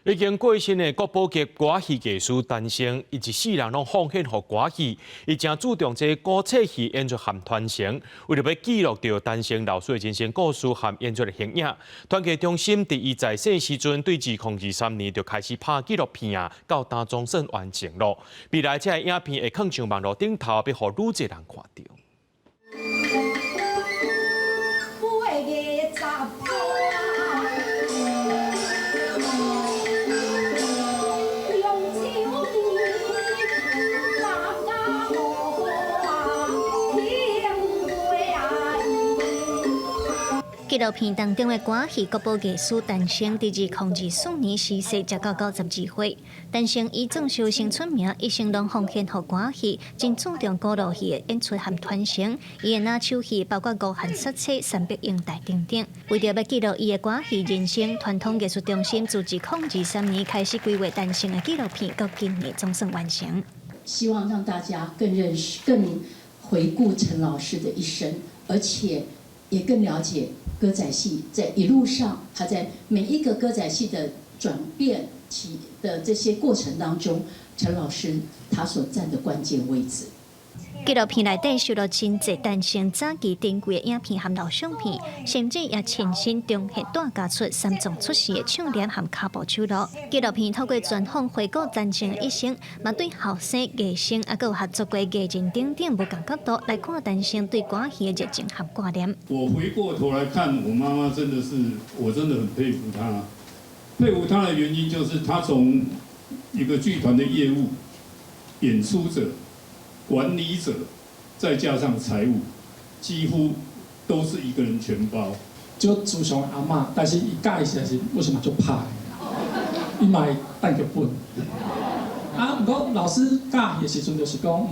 已經過身的國寶級歌仔戲藝師陳升，伊一世人攏奉獻予歌仔戲，伊誠注重這古冊戲演出和傳承，為著欲記錄著陳升老師的人生故事和演出的形影，傳藝中心佇伊在世時陣，對2023年就開始拍紀錄片啊，到今總算完成囉。未來這个影片會放上網路頂頭，欲予愈濟人看著。紀錄片當中的歌戲國寶藝師陳升，佇2024年逝世，才到92歲。陳升以藏壽星出名，一生攏奉獻予歌戲，真注重古老戲的演出和傳承。伊的拿手戲包括《五漢殺妻》、《三碧英台》等等。為著欲記錄伊的歌戲人生，傳統藝術中心自2023年開始規劃陳升的紀錄片，到今年總算完成。希望讓大家更認識、更回顧陳老師的一生，而且也更了解歌仔戲在一路上，他在每一個歌仔戲的轉變起的這些過程當中，陳老師他所佔的關鍵位置。紀錄片內底收錄真濟陳升早期珍貴的影片和老相片，甚至也親身重現帶家出三藏出世的唱念和跤步手路。紀錄片透過專訪回顧陳升的一生，嘛對後生藝生猶閣有合作過藝人等等無仝角度來看陳升對歌戲的熱情和掛念。我回過頭來看，我媽媽真的是，我真的很佩服她。佩服她的原因就是，她從一個劇團的業務、演出者、管理者，再加上財務，幾乎都是一個人全包。足慈祥的阿嬤，但是伊教伊時是我是嘛足歹，伊嘛會等劇本。啊，毋過老師教戲的時陣就是講，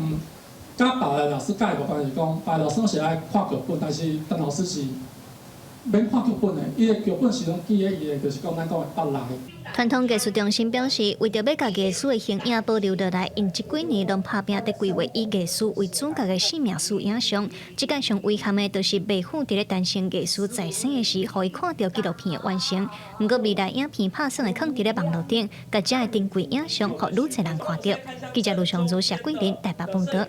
佮別个老師教的無仝是講，別个老師攏是愛看劇本，但是陳老師是免看劇本的，伊的劇本是攏記佇伊的，就是講咱講的腹內。傳統藝術中心表示，為著欲共藝師的形影保留落來，𪜶這幾年攏拍拚佇規劃以藝師為主角的生命史影像。這擺上遺憾的，就是袂赴佇咧陳升藝師在生的時，予伊看著紀錄片的完成。毋過未來影片拍算會放佇咧網路頂，共遮的珍貴影像，予愈濟人看著。記者盧尚如、謝桂林台北報導。